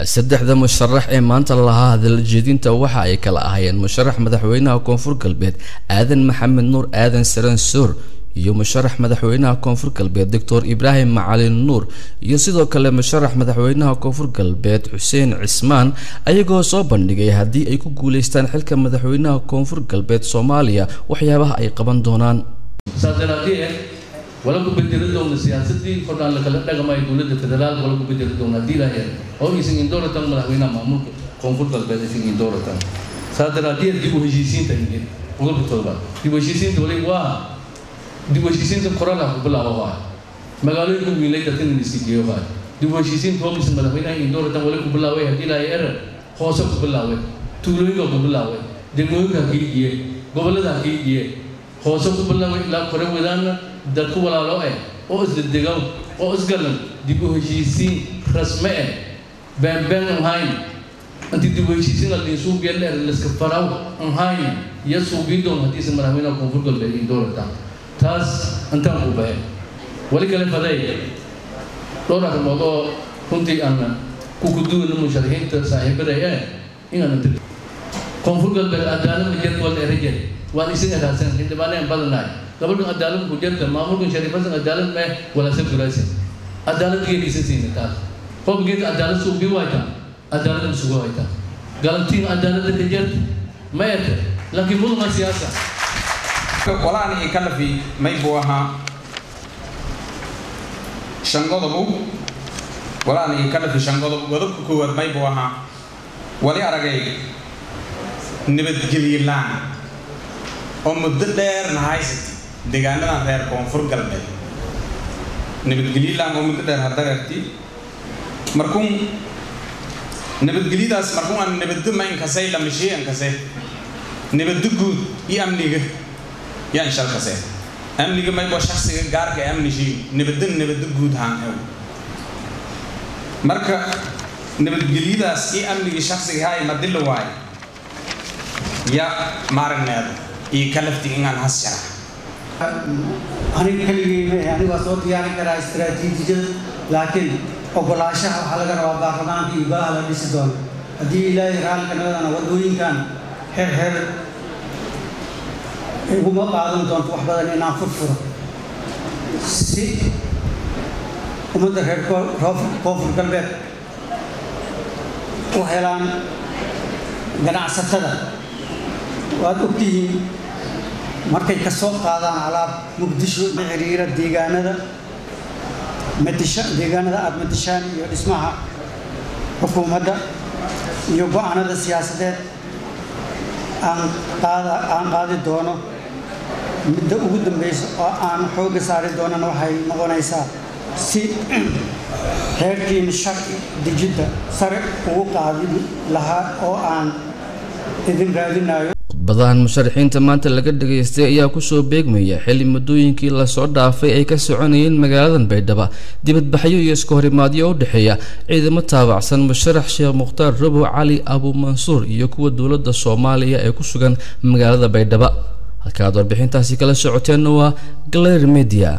Saddexda musharax ee maanta lahaa hadaljeedinta waxa ay kala ahaayeen musharax madaxweynaha Koonfur Galbeed Aadan Maxamed Nuur Aadan Saransoor iyo musharax madaxweynaha Koonfur Galbeed Doctor Ibraahim Macalin Nuur iyo sidoo kale musharax madaxweynaha Koonfur Galbeed Xuseen Cismaan, ayagoo soo bandhigay haddii ay ku guuleystaan xilka madaxweynaha Koonfur Galbeed Soomaaliya waxyaabaha ay qaban doonaan. Wala ku bedeli doona siyaasadii kordhaan la kala dhaqmayo dowladda federaalka, wala ku bedeli doona haddii ilaahay oo isin indooratan madaxweynaha maamulka Koonfur Galbeed isin indooratan. Saa daraaddeed dib u heshiisiinta ingir qodobka toddobaad, dib u heshiisiinta wali waa dib u heshiisiinta qoraal ku bilaabo, waa magaalooyinka wiilay dadka in iska geeyo, waa dib u heshiisiinta oo isin madaxweynaha indooratan wali ku bilaabay haddii ilaahay erer hoose ku bilaabay, tuulooyinka ku bilaabay, degmooyinka kiigiye, gobollada kiigiye, hoose ku bilaabay ilaa kore wadaana dadku walaalo oo isdedegow oo isgalan dib u heshiisiin rasme beenbeen ahayn intii dib u heshiisiin la suubiya dheer liska faraw ahayn iyo suubidoon haddii isan madaxweynaha Koonfur Galbeed in dowladda taas intaan ku bahe. Wali kale faday dhowr arrimood oo runtii aan ku kuduwayno musharaxiinta saaxiibada inaan Koonfur Galbeed cadaalad ma jirto wala erajer waan isin raadsan xildhibaaneen badanahay gabadhan cadaalad ku jirta maamulkan Shariif Xasan cadaalad ma wala sa guraysa cadaalad geedkiisa siina taas qof geed cadaalad suubi wayta cadaalad sugu wayta galantiin cadaalada ka jirta ma yarta laakiin mudana siyaasa. Walaan ii kalafi may buu ahaa shan qodobu, walaan ii kalafi shan qodob. Qodobka koowaad may buu ahaa wali aragay nabadgelyo laan oo muddo dheerna haysatay deegaanadan reer Koonfur Galbeed, nabadgelyo laan oo muddo dheer hadareerti. Markuun nabadgelyadaas markuun aan nabaddo ma inkasay lamashii inkase nabaddo guud iyo amniga yaa inshalkase amniga maybo shaksiga gaarka ee amni shii nabaddo nabaddo guud haan ew. Marka nabadgelyadaas iyo amnigii shaksiga hay madilla waaye ya maaragneeda iyo kalafti inaan has sharax. Aniga keligay ma aniga waa soo diyaarin karaa istaraatiijiyada, laakiin ogolaanshaha waxaa laga rabaa baarlamaanka iyo golaha la dhisi doono. Haddii Ilaahay raalli ka noqdana waddooyinkan xer xer iguma qaadan doonto wax badan inaan furfuro si ummadda reer Koonfur Galbeed u helaan ganacsatada. Waad ogtihiin markay ka soo qaadaan alaab Muqdisho la xiriira deegaanada matisha, deegaanada aada matishaan iyo dhismaha xukuumadda iyo go-aanada siyaasadeed aan qaada aan qaadi doono. Midda ugu dambeysa oo aan xoogga saari doonana waxay noqonaysaa si heerkiina sharci dejinta sare ugu qaadi lahaa oo aan idin raadinayo. Khudbadahan musharaxiinta maanta laga dhageystay ayaa kusoo beegmaya xilli muddooyinkii lasoo dhaafay ay ka soconayeen magaaladan Baydhaba dibadbaxyo iyo iska horimaadyo u dhexeeya ciidamo taabacsan musharax Sheekh Mukhtaar Robow Cali Abu Mansuur iyo kuwa dowladda Soomaaliya ee ku sugan magaalada Baydhaba. Halka aad warbixintaasi kala socoteenna waa Gler Media.